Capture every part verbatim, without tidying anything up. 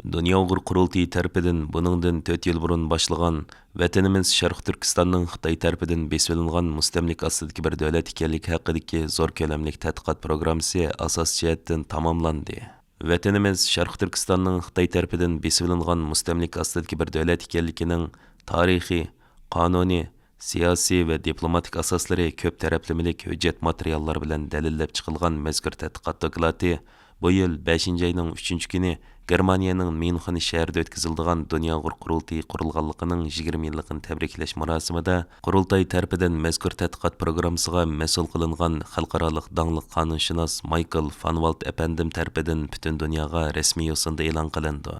دۇنيا ئۇيغۇر قۇرۇلتىيى تەرىپىدىن بۇنىڭدىن تۆت يىل بۇرۇن باشلىغان ۋەتىنىمىز شەرقىي تۈركىستاننىڭ خىتاي تەرىپىدىن بېسىۋېلىنغان مۇستەملىكە ئاستىدىكى بىر دۆلەت ئىكەنلىكى ھەققىدىكى زور كۆلەملىك تەتقىقات پروگراممىسى ئاساسىي جەھەتتىن تاماملاندى. ۋەتىنىمىز شەرقىي تۈركىستاننىڭ خىتاي تەرىپىدىن بېسىۋېلىنغان مۇستەملىكە ئاستىدىكى بىر دۆلەت ئىكەنلىكىنىڭ تارىخىي، قانۇنىي، سىياسىي ۋە دىپلوماتىك ئاساسلىرى كۆپ تەرەپلىمىلىك ھۆججەت ماتېرىياللار بىلەن دەلىللەپ چىقىلغان مەزكۇر تەتقىقات دوكلاتى بۇ يىل بەشىنچى ئاينىڭ ئۈچىنچى كۈنى گېرمانىيەنىڭ ميۇنخېن شەھىرىدە ئۆتكۈزۈلىدىغان دۇنيا ئۇيغۇر قۇرۇلتىيى قۇرۇلغانلىقىنىڭ يىگىرمە يىللىقىنى تەبرىكلەش مۇراسىمىدا قۇرۇلتاي تەرىپىدىن مەزكۇر تەتقىقات پروگراممىسىغا مەسئۇل قىلىنغان خەلقئارالىق داڭلىق قانۇنشۇناس مايكل فانۋالت ئەپەندىم تەرىپىدىن پۈتۈن دۇنياغا رەسمىي يوسۇندا ئېلان قىلىندى.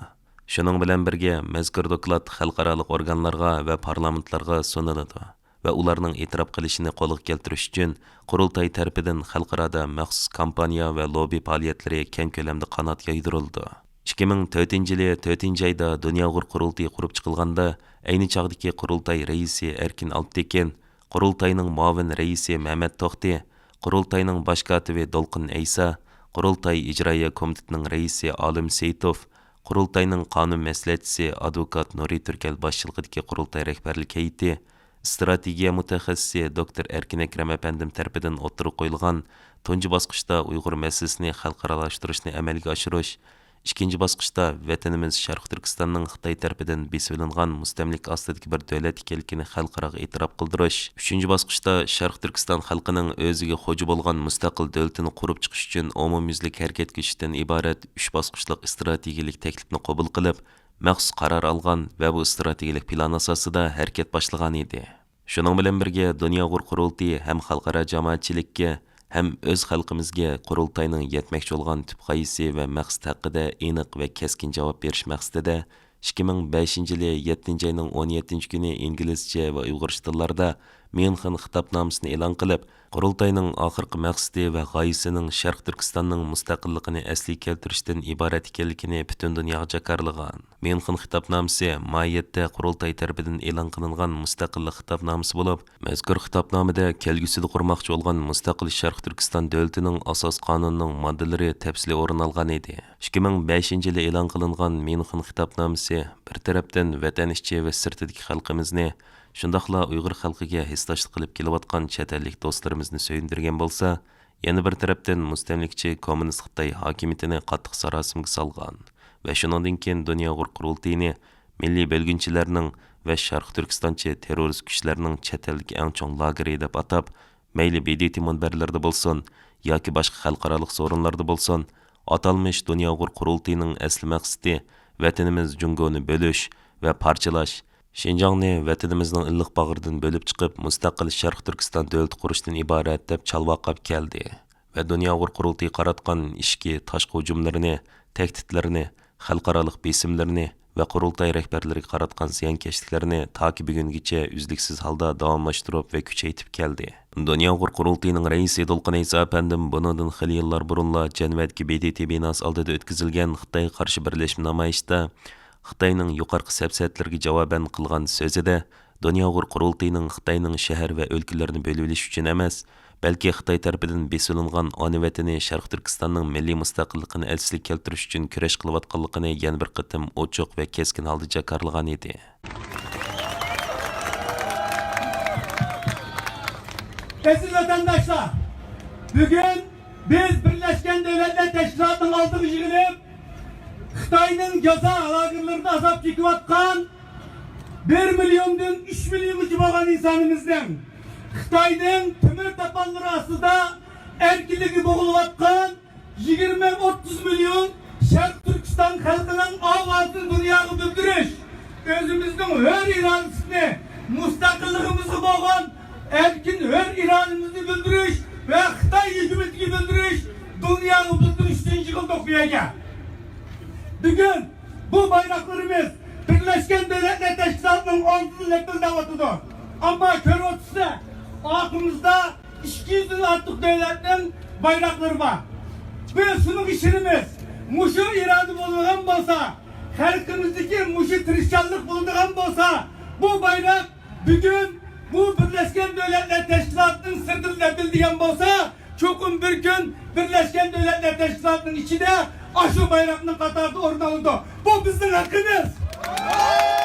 شۇنىڭ بىلەن بىرگە، مەزكۇر دوكلات خەلقئارالىق ئورگانلارغا ۋە پارلامېنتلارغا سۇنۇلىدۇ ۋە ئۇلارنىڭ ئېتىراپ قىلىشىنى قولغا كەلتۈرۈش ئۈچۈن قۇرۇلتاي تەرىپىدىن خەلقئارادا مەخسۇس كامپانىيە ۋە لوببى پائالىيەتلىرى كەڭ كۆلەمدە قانات يايدۇرۇلىدۇ. ئىككى مىڭ تۆتىنچى يىلى تۆتىنچى ئايدا دۇنيا ئۇيغۇر قۇرۇلتىيى قۇرۇپ چىقىلغاندا، ئەينى چاغدىكى قۇرۇلتاي رەئىسى ئەركىن ئالپتېكىن، قۇرۇلتاينىڭ مۇئاۋىن رەئىسى مەمەت توختى، قۇرۇلتاينىڭ باش كاتىپى دولقۇن ئەيسا، قۇرۇلتاي ئىجرائىيە كومىتېتىنىڭ رەئىسى ئالىم سېيىتوف، قۇرۇلتاينىڭ قانۇن مەسلىھەتچىسى ئادۋوكات نۇرى تۈركەل باشچىلىقىدىكى قۇرۇلتاي رەھبەرلىك ھەيئىتى، ئىستراتېگىيە مۇتەخەسسىسى دوكتور ئەركىن ئەكرەم ئەپەندىم تەرىپىدىن ئوتتۇرىغا قويۇلغان تۇنجى باسقۇچتا ئۇيغۇر مەسىلىسىنى خەلقئارالاشتۇرۇشنى ئەمەلگە ئاشۇرۇش، ئىككىنچى باسقۇچتا ۋەتىنىمىز شەرقىي تۈركىستاننىڭ خىتاي تەرىپىدىن بېسىۋېلىنغان مۇستەملىكە ئاستىدىكى بىر دۆلەت ئىكەنلىكىنى خەلقئاراغا ئېتىراپ قىلدۇرۇش، ئۈچىنچى باسقۇچتا شەرقىي تۈركىستان خەلقىنىڭ ئۆزىگە خوجا بولغان مۇستەقىل دۆلىتىنى قۇرۇپ چىقىش ئۈچۈن ئومۇميۈزلۈك ھەرىكەتكە كۈچىشىشتىن ئىبارەت ئۈچ باسقۇچلۇق ئىستراتېگىيەلىك تەكلىپنى قوبۇل قىلىپ، مەخسۇس قارار ئالغان ۋە بۇ ئىستراتېگىيەلىك پىلان ئاساسىدا ھەرىكەت باشلىغانىدى. شۇنىڭ بىلەن بىرگە، دۇنيا ئۇيغۇر قۇرۇلتىيى ھەم خەلقئارا جامائەتچىلىككە، ھەم ئۆز خەلقىمىزگە قۇرۇلتاينىڭ يەتمەكچى بولغان تۈپ غايىسى ۋە مەقسىتى ھەققىدە ئېنىق ۋە كەسكىن جاۋاب بېرىش مەقسىتىدە، ئىككى مىڭ بەشىنچى يىلى يەتتىنچى ئاينىڭ ئون يەتتىنچى كۈنى ئىنگلىزچە ۋە ئۇيغۇرچە تىللاردا ميۇنخېن خىتابنامىسىنى ئېلان قىلىپ، قۇرۇلتاينىڭ ئاخىرقى مەقسىتى ۋە غايىسىنىڭ شەرقىي تۈركىستاننىڭ مۇستەقىللىقىنى ئەسلىگە كەلتۈرۈشتىن ئىبارەت ئىكەنلىكىنى پۈتۈن دۇنياغا جاكارلىغان. ميۇنخېن خىتابنامىسى ماھىيەتتە قۇرۇلتاي تەرىپىدىن ئېلان قىلىنغان مۇستەقىللىق خىتابنامىسى بولۇپ، مەزكۇر خىتابنامىدا كەلگۈسىدە قۇرماقچى بولغان مۇستەقىل شەرقىي تۈركىستان دۆلىتىنىڭ ئاساس قانۇنىنىڭ ماددىلىرى تەپسىلىي ئورۇن ئالغان ئىدى. ئىككى مىڭ بەشىنچى يىلى ئېلان قىلىنغان ميۇنخېن خىتابنامىسى بىر تەرەپتىن ۋەتەن ئىچى ۋە سىرتىدىكى خەلقىمىزنى، شۇنداقلا ئۇيغۇر خەلقىگە ھېسداشلىق قىلىپ كېلىۋاتقان چەت ئەللىك دوستلىرىمىزنى سۆيۈندۈرگەن بولسا، يەنە بىر تەرەپتىن مۇستەملىكىچى كوممۇنىست خىتاي ھاكىمىيىتىنى قاتتىق ساراسىمىگە سالغان ۋە شۇنىڭدىن كېيىن دۇنيا ئۇيغۇر قۇرۇلتىيىنى مىللىي بۆلگۈنچىلەرنىڭ ۋە شەرقىي تۈركىستانچى تېررورىست كۈچلەرنىڭ چەت ئەلدىكى ئەڭ چوڭ لاگېرى دەپ ئاتاپ، مەيلى ب د ت مۇنبەرلىرىدە بولسۇن ياكى باشقا خەلقئارالىق سورۇنلاردا بولسۇن، ئاتالمىش دۇنيا ئۇيغۇر قۇرۇلتىيىنىڭ ئەسلى مەقسىتى ۋەتىنىمىز جۇڭگونى بۆلۈش ۋە پارچىلاش، شىنجاڭنى ۋەتىنىمىزنىڭ ئىللىق باغرىدىن بۆلۈپ چىقىپ، مۇستەقىل شەرقىي تۈركىستان دۆلىتى قۇرۇشتىن ئىبارەت دەپ چالۋاقاپ كەلدى ۋە دۇنيا ئۇيغۇر قۇرۇلتىيى قاراتقان ئىچكى، تاشقى ھۇجۇملىرىنى، تەھدىتلىرىنى، خەلقئارالىق بېسىملىرىنى ۋە قۇرۇلتاي رەھبەرلىرىگە قاراتقان زىيانكەشلىكلەرنى تاكى بۈگۈنگىچە ئۈزلۈكسىز ھالدا داۋاملاشتۇرۇپ ۋە كۈچەيتىپ كەلدى. دۇنيا ئۇيغۇر قۇرۇلتىيىنىڭ رەئىسى دولقۇن ئەيسا ئەپەندىم بۇنىڭدىن خېلى يىللار بۇرۇنلا جەنۋەدىكى ب د ت بىناسى ئالدىدا ئۆتكۈزۈلگەن خىتايغا قارشى بىرلەشمە نامايىشتا خىتاينىڭ يۇقىرىقى سەپسەتىلىرىگە جاۋابەن قىلغان سۆزىدە، دۇنيا ئۇيغۇر قۇرۇلتىيىنىڭ خىتاينىڭ شەھەر ۋە ئۆلكىلىرىنى بۆلۈۋېلىش ئۈچۈن ئەمەس، بەلكى خىتاي تەرىپىدىن بېسىۋېلىنغان ئانا ۋەتىنى شەرقىي تۈركىستاننىڭ مىللىي مۇستەقىللىقىنى ئەسلىگە كەلتۈرۈش ئۈچۈن كۈرەش قىلىۋاتقانلىقىنى يەنە بىر قېتىم ئوچۇق ۋە كەسكىن ھالدا جاكارلىغان ئىدى. ئەزىز ۋەتەنداشلار، بۈگۈن بىز بىرلەشكەن دۆلەتلەر تەشكىلاتىنىڭ ئالدىغا يىغىلىپ، خىتاينىڭ جازا لاگېرلىرىدا ئازاب چېكىۋاتقان بىر مىليوندىن ئۈچ مىليونغىچە بولغان ئىنسانىمىزنىڭ، خىتاينىڭ تۆمۈر تاپانلىرى ئاستىدا ئەركىنلىكى بوغۇلۇۋاتقان يىگىرمە ئوتتۇز مىليون شەرقىي تۈركىستان خەلقىنىڭ ئاۋازىنى دۇنياغا بىلدۈرۈش، ئۆزىمىزنىڭ ھۆر ئىرادىسىنى، مۇستەقىللىقىمىزغا بولغان ئەركىن ھۆر ئىرادىمىزنى بىلدۈرۈش ۋە خىتاي ھۆكۈمىتىگە بىلدۈرۈش، دۇنياغا بىلدۈرۈش ئۈچۈن يىغىلدۇق بۇ يەرگە. بۈگۈن بۇ بايراقلىرىمىز بىرلەشكەن دۆلەتلەر تەشكىلاتىنىڭ ئالدىدا لەپىلدەۋاتىدۇ. ئەمما كۆرۈۋاتىسىلەر، ئارقىمىزدا ئىككى يۈزدىن ئارتۇق دۆلەتنىڭ بايراقلىرى بار. بىز شۇنىڭغا ئىشىنىمىز. مۇشۇ ئىرادە بولىدىغان بولسا، خەلقىمىزدىكى مۇشۇ تىرىشچانلىق بولىدىغان بولسا، بۇ بايراق بۈگۈن بۇ بىرلەشكەن دۆلەتلەر تەشكىلاتىنىڭ سىرتىدا لەپىلدىگەن بولسا، چوقۇم بىر كۈن بىرلەشكەن دۆلەتلەر تەشكىلاتىنىڭ ئىچىدە ئاشۇ بايراقنىڭ قاتارىدا ئورۇن ئالىدۇ. بۇ بىزنىڭ ھەققىمىز.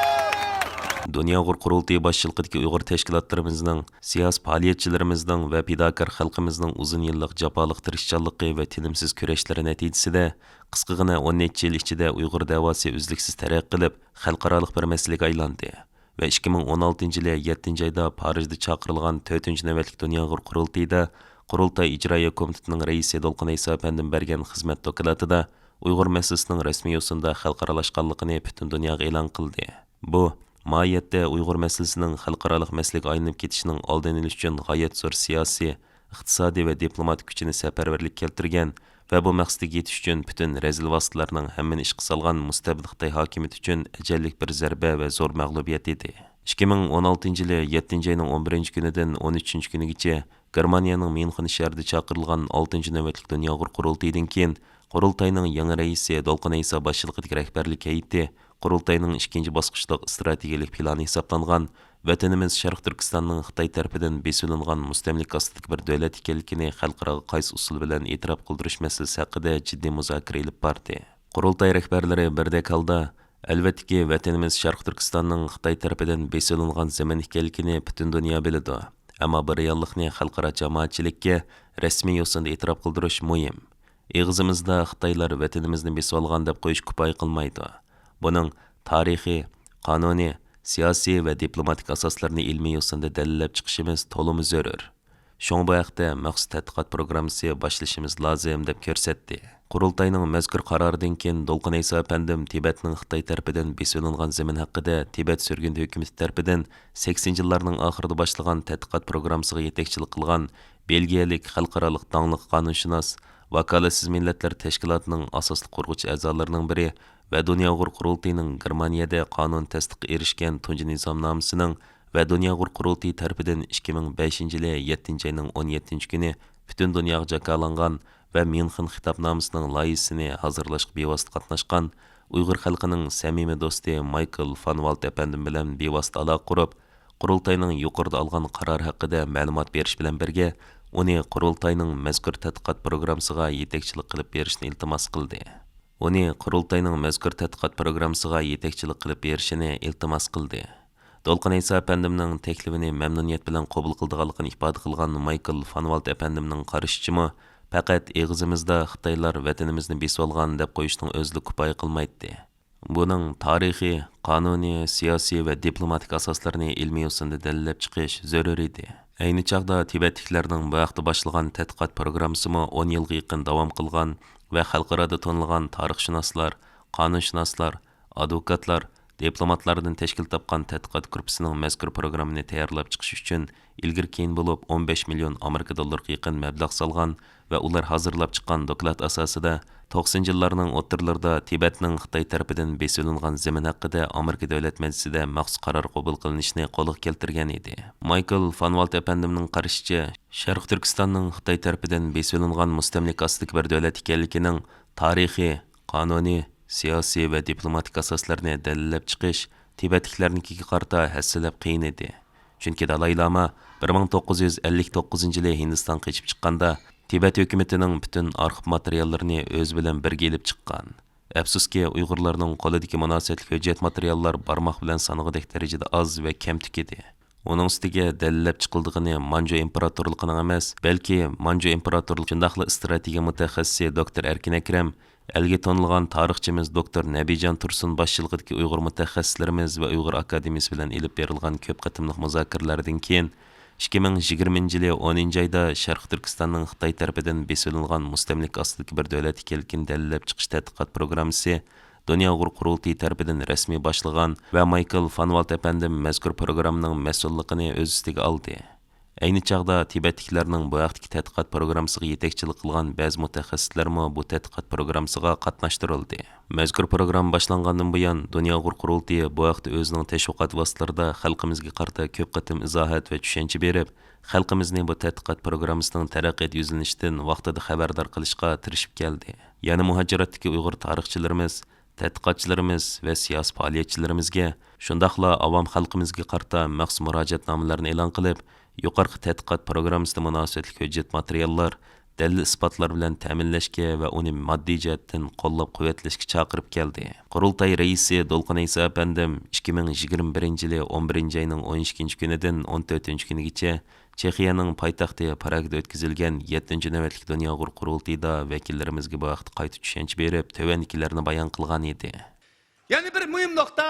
دۇنيا ئۇيغۇر قۇرۇلتىيى باشچىلىقىدىكى ئۇيغۇر تەشكىلاتلىرىمىزنىڭ، سىياسىي پائالىيەتچىلىرىمىزنىڭ ۋە پىداكار خەلقىمىزنىڭ ئۇزۇن يىللىق جاپالىق تىرىشچانلىقى ۋە تىنىمسىز كۈرەشلىرى نەتىجىسىدە، قىسقىغىنە ئون نەچچە يىل ئىچىدە ئۇيغۇر دەۋاسى ئۈزلۈكسىز تەرەققىي قىلىپ، خەلقئارالىق بىر مەسىلىگە ئايلاندى. ۋە ئىككى مىڭ ئون ئالتىنچى يىلى يەتتىنچى ئايدا پارىژدا چاقىرىلغان تۆتىنچى نۆۋەتلىك دۇنيا ئۇيغۇر قۇرۇلتىيىدا قۇرۇلتاي ئىجرائىيە كومىتېتىنىڭ رەئىسى دولقۇن ئەيسا ئەپەندىم بەرگەن خىزمەت دوكلاتىدا ئۇيغۇر مەسىلىسىنىڭ رەسمىي يوسۇندا خەلقئارالاشقانلىقىنى پۈتۈن دۇنياغا ئېلان قىلدى. بۇ، ماھىيەتتە ئۇيغۇر مەسىلىسىنىڭ خەلقئارالىق مەسىلىگە ئايلىنىپ كېتىشىنىڭ ئالدىنى ئېلىش ئۈچۈن غايەت زور سىياسىي، ئىقتىسادىي ۋە دىپلوماتىك كۈچىنى سەپەرۋەرلىككە كەلتۈرگەن ۋە بۇ مەقسەتكە يېتىش ئۈچۈن پۈتۈن رەزىل ۋاسىتىلەرنىڭ ھەممىنى ئىشقا سالغان مۇستەبىت خىتاي ھاكىمىيىتى ئۈچۈن ئەجەللىك بىر زەربە ۋە زور مەغلۇبىيەت ئىدى. ئىككى مىڭ ئون ئالتىنچى يىلى يەتتىنچى ئاينىڭ ئون بىرىنچى كۈنىدىن ئون ئۈچىنچى كۈنىگىچە گېرمانىيەنىڭ ميۇنخېن شەھىرىدە چاقىرىلغان ئالتىنچى نۆۋەتلىك دۇنيا ئۇيغۇر قۇرۇلتىيىدىن كېيىن، قۇرۇلتاينىڭ يېڭى رەئىسى دولقۇن ئەيسا باشچىلىقىدىكى رەھبەرلىك ھەيئىتى قۇرۇلتاينىڭ ئىككىنچى باسقۇچلۇق ئىستراتېگىيەلىك پىلانى ھېسابلانغان ۋەتىنىمىز شەرقىي تۈركىستاننىڭ خىتاي تەرىپىدىن بېسىۋېلىنغان مۇستەملىكە ئاستىدىكى بىر دۆلەت ئىكەنلىكىنى خەلقئاراغا قايسى ئۇسۇل بىلەن ئېتىراپ قىلدۇرۇش مەسىلىسى ھەققىدە جىددىي مۇزاكىرە ئېلىپ باردى. قۇرۇلتاي رەھبەرلىرى بىردەك ھالدا، ئەلۋەتتىكى، ۋەتىنىمىز شەرقىي تۈركىستاننىڭ خىتاي تەرىپىدىن بېسىۋېلىنغان زېمىن ئىكەنلىكىنى پۈتۈن دۇنيا بىلىدۇ. ئەمما بۇ رېئاللىقنى خەلقئارا جامائەتچىلىككە رەسمىي يوسۇندا ئېتىراپ قىلدۇرۇش مۇھىم. ئېغىزىمىزدا خىتايلار ۋەتىنىمىزنى بېسىۋالغان دەپ قويۇش كۇپايە قىلمايدۇ. بۇنىڭ تارىخىي، قانۇنىي، سىياسىي ۋە دىپلوماتىك ئاساسلىرىنى ئىلمىي يوسۇندا دەلىللەپ چىقىشىمىز تولىمۇ زۆرۈر. شۇڭا بۇ ھەقتە مەخسۇس تەتقىقات پروگراممىسى باشلىشىمىز لازىم، دەپ كۆرسەتتى. قۇرۇلتاينىڭ مەزكۇر قارارىدىن كېيىن، دولقۇن ئەيسا ئەپەندىم تىبەتنىڭ خىتاي تەرىپىدىن بېسىۋېلىنغان زېمىن ھەققىدە تىبەت سۈرگۈندە ھۆكۈمىتى تەرىپىدىن سەكسىنىنچى يىللارنىڭ ئاخىرىدا باشلىغان تەتقىقات پروگراممىسىغا يېتەكچىلىك قىلغان بېلگىيەلىك خەلقئارالىق داڭلىق قانۇنشۇناس، ۋاكالەتسىز مىللەتلەر تەشكىلاتىنىڭ ئاساسلىق قۇرغۇچى ئەزالىرىنىڭ بىرى ۋە دۇنيا ئۇيغۇر قۇرۇلتىيىنىڭ گېرمانىيەدە قانۇن تەستىققا ئېرىشكەن تۇنجى نىزامنامىسىنىڭ ۋە دۇنيا ئۇيغۇر قۇرۇلتىيى تەرىپىدىن ئىككى مىڭ بەشىنچى يىلى يەتتىنچى ئاينىڭ ئون يەتتىنچى كۈنى پۈتۈن دۇنياغا جاكارلانغان ۋە ميۇنخېن خىتابنامىسىنىڭ لايىھىسىنى ھازىرلاشقا بىۋاسىتە قاتناشقان ئۇيغۇر خەلقىنىڭ سەمىمىي دوستى مايكل فان ۋالت ئەپەندىم بىلەن بىۋاسىتە ئالاقە قۇرۇپ، قۇرۇلتاينىڭ يۇقىرىدا ئالغان قارارى ھەققىدە مەلۇمات بېرىش بىلەن بىرگە، ئۇنى قۇرۇلتاينىڭ مەزكۇر تەتقىقات پروگراممىسىغا يېتەكچىلىك قىلىپ بېرىشنى ئىلتىماس قىلدى. ئۇنى قۇرۇلتاينىڭ مەزكۇر تەتقىقات پروگراممىسىغا يېتەكچىلىك قىلىپ بېرىشىنى ئىلتىماس قىلدى. دولقۇن ئەيسا ئەپەندىمنىڭ تەكلىپىنى مەمنۇنىيەت بىلەن قوبۇل قىلىدىغانلىقىنى ئىپادە قىلغان مايكل فان ۋالت ئەپەندىمنىڭ قارىشىچىمۇ، پەقەت ئېغىزىمىزدا خىتايلار ۋەتىنىمىزنى بېسىۋالغان دەپ قويۇشنىڭ ئۆزىلا كۇپايە قىلمايتتى. بۇنىڭ تارىخىي، قانۇنىي، سىياسىي ۋە دىپلوماتىك ئاساسلىرىنى ئىلمىي يوسۇندا دەلىللەپ چىقىش زۆرۈر ئىدى. ئەينى چاغدا تىبەتلىكلەرنىڭ بۇ ھەقتە باشلىغان تەتقىقات پروگراممىسىمۇ ئون يىلغا يېقىن داۋام قىلغان ۋە خەلقئارادا تونۇلغان تارىخشۇناسلار، قانۇنشۇناسلار، ئادۋوكاتلار، دىپلوماتلاردىن تەشكىل تاپقان تەتقىقات گۇرۇپپىسىنىڭ مەزكۇر پروگراممىنى تەييارلاپ چىقىش ئۈچۈن ئىلگىرى كېيىن بولۇپ ئون بەش مىليون ئامېرىكا دوللىرىغا يېقىن مەبلەغ سالغان ۋە ئۇلار ھازىرلاپ چىققان دوكلات ئاساسىدا، توقسىنىنچى يىللارنىڭ ئوتتۇرىلىرىدا تىبەتنىڭ خىتاي تەرىپىدىن بېسىۋېلىنغان زېمىن ھەققىدە ئامېرىكا دۆلەت مەجلىسىدە مەخسۇس قارار قوبۇل قىلىنىشىنى قولغا كەلتۈرگەن ئىدى. مايكل فان ۋالت ئەپەندىمنىڭ قارىشىچە، شەرقىي تۈركىستاننىڭ خىتاي تەرىپىدىن بېسىۋېلىنغان مۇستەملىكە ئاستىدىكى بىر دۆلەت ئىكەنلىكىنىڭ تارىخىي، قانۇنىي، سىياسىي ۋە دىپلوماتىك ئاساسلىرىنى دەلىللەپ چىقىش تىبەتلىكلەرنىڭكىگە قارىتا ھەسسىلەپ قىيىن ئىدى. چۈنكى دالاي لاما بىر مىڭ توققۇز يۈز ئەللىك توققۇزىنچى يىلى ھىندىستانغا قېچىپ چىققاندا، تىبەت ھۆكۈمىتىنىڭ پۈتۈن ئارخىپ ماتېرىياللىرىنى ئۆزى بىلەن بىرگە ئېلىپ چىققان. ئەپسۇسكى، ئۇيغۇرلارنىڭ قولىدىكى مۇناسىۋەتلىك ھۆججەت ماتېرىياللار بارماق بىلەن سانىغۇدەك دەرىجىدە ئاز ۋە كەمتۈك ئىدى. ئۇنىڭ ئۈستىگە دەلىللەپ چىقىلىدىغىنى مانجۇ ئىمپېراتورلۇقىنىڭ ئەمەس، بەلكى مانجۇ ئىمپېراتورلۇقى شۇنداقلا ئىستراتېگىيە مۇتەخەسسىسى دوكتور ئەركىن ئەكرەم ئەلگە تونۇلغان تارىخچىمىز دوكتور نەبىجان تۇرسۇن باشچىلىقىدىكى ئۇيغۇر مۇتەخەسسىسلىرىمىز ۋە ئۇيغۇر ئاكادېمىيىسى بىلەن ئېلىپ بېرىلغان كۆپ قېتىملىق مۇزاكىرىلەردىن كېيىن، ئىككى مىڭ يىگىرمىنچى يىلى ئونىنچى ئايدا شەرقىي تۈركىستاننىڭ خىتاي تەرىپىدىن بېسىۋېلىنغان مۇستەملىكە ئاستىدىكى بىر دۆلەت ئىكەنلىكىنى دەلىللەپ چىقىش تەتقىقات پروگراممىسى دۇنيا ئۇيغۇر قۇرۇلتىيى تەرىپىدىن رەسمىي باشلىغان ۋە مايكل فان ۋالت ئەپەندىم مەزكۇر پروگراممىنىڭ مەسئۇللۇقىنى ئۆز ئۈستىگە ئالدى. ئەينى چاغدا تىبەتلىكلەرنىڭ بۇ ھەقتىكى تەتقىقات پروگراممىسىغا يېتەكچىلىك قىلغان بەزى مۇتەخەسسىسلەرمۇ بۇ تەتقىقات پروگراممىسىغا قاتناشتۇرۇلدى. مەزكۇر پروگرامما باشلانغاندىن بۇيان، دۇنيا ئۇيغۇر قۇرۇلتىيى بۇ ھەقتە ئۆزىنىڭ تەشۋىقات ۋاسىتىلىرىدا خەلقىمىزگە قارىتا كۆپ قېتىم ئىزاھات ۋە چۈشەنچە بېرىپ، خەلقىمىزنى بۇ تەتقىقات پروگراممىسىنىڭ تەرەققىيات يۈزلىنىشىدىن ۋاقتىدا خەۋەردار قىلىشقا تىرىشىپ كەلدى. يەنە مۇھاجىرەتتىكى ئۇيغۇر تارىخچىلىرىمىز، تەتقىقاتچىلىرىمىز ۋە سىياسىي پائالىيەتچىلىرىمىزگە، شۇنداقلا ئاۋام خەلقىمىزگە قارىتا مەخسۇس مۇراجىئەتنامىلەرنى ئېلان قىلىپ، يۇقىرىقى تەتقىقات پروگراممىسىدا مۇناسىۋەتلىك ھۆججەت ماتېرىياللار دەلىل-ئىسپاتلار بىلەن تەمىنلەشكە ۋە ئۇنى ماددىي جەھەتتىن قوللاپ-قۇۋۋەتلەشكە چاقىرىپ كەلدى. قۇرۇلتاي رەئىسى دولقۇن ئەيسا ئەپەندىم ئىككى مىڭ يىگىرمە بىرىنچى يىلى ئون بىرىنچى ئاينىڭ ئون ئىككىنچى كۈنىدىن ئون تۆتىنچى كۈنىگىچە چېخىيەنىڭ پايتەختى پراگدا ئۆتكۈزۈلگەن يەتتىنچى نۆۋەتلىك دۇنيا ئۇيغۇر قۇرۇلتىيىدا ۋەكىللىرىمىزگە بۇ ھەقتە قايتا چۈشەنچە بېرىپ، تۆۋەندىكىلەرنى بايان قىلغانىدى. يەنە بىر مۇھىم نۇقتا،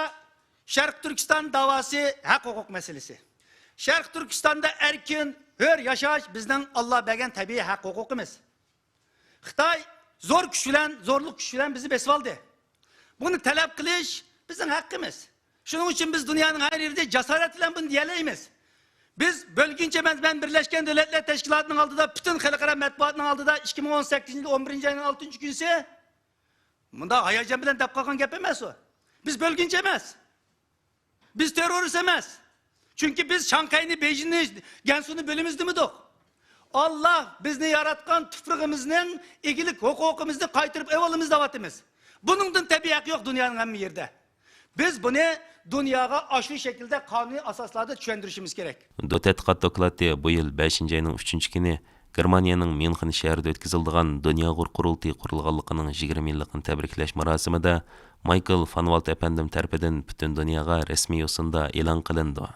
شەرقىي تۈركىستان داۋاسى، ھەق-ھوقۇق مەسىلىسى. شەرقىي تۈركىستاندا ئەركىن، ھۆر ياشاش بىزنىڭ ئاللا بەرگەن تەبىئىي ھەق-ھوقۇقىمىز. خىتاي زور كۈچ بىلەن، زورلۇق كۈچ بىلەن بىزنى بېسىۋالدى. بۇنى تەلەپ قىلىش بىزنىڭ ھەققىمىز. شۇنىڭ ئۈچۈن بىز دۇنيانىڭ ھەر يېرىدە جاسارەت بىلەن بۇنى دېيەلەيمىز. بىز بۆلگۈنچى ئەمەس، مەن بىرلەشكەن دۆلەتلەر تەشكىلاتىنىڭ ئالدىدا، پۈتۈن خەلقئارا مەتبۇئاتنىڭ ئالدىدا ئىككى مىڭ ئون سەككىزىنچى يىل ئون بىرىنچى ئاينىڭ ئالتىنچى كۈنىسى مۇنداق ھاياجان بىلەن دەپ قالغان گەپ ئەمەس ئۇ. بىز بۆلگۈنچى ئەمەس. بىز تېررورىست ئەمەس. چۈنكى بىز شاڭخەينى، بېيجىڭنى، گەنسۇنى بۆلىمىز دېمىدۇق. ئاللا بىزنى ياراتقان تۇپرىقىمىزنىڭ ئىگىلىك ھوقۇقىمىزنى قايتۇرۇپ ئېلىۋالىمىز دەۋاتىمىز. بۇنىڭدىن تەبىئىي ھەق يوق دۇنيانىڭ ھەممە يېرىدە. بىز بۇنى دۇنياغا ئاشۇ شەكىلدە قانۇنىي ئاساسلاردا چۈشەندۈرۈشىمىز كېرەك. بۇ تەتقىقات دوكلاتى بۇ يىل بەشىنچى ئاينىڭ ئۈچىنچى كۈنى گېرمانىيەنىڭ ميۇنخېن شەھىرىدە ئۆتكۈزۈلىدىغان دۇنيا ئۇيغۇر قۇرۇلتىيى قۇرۇلغانلىقىنىڭ يىگىرمە يىللىقىنى تەبرىكلەش مۇراسىمىدا مايكل فانۋالت ئەپەندىم تەرىپىدىن پۈتۈن دۇنياغا رەسمىي يوسۇندا ئېلان قىلىنىدۇ.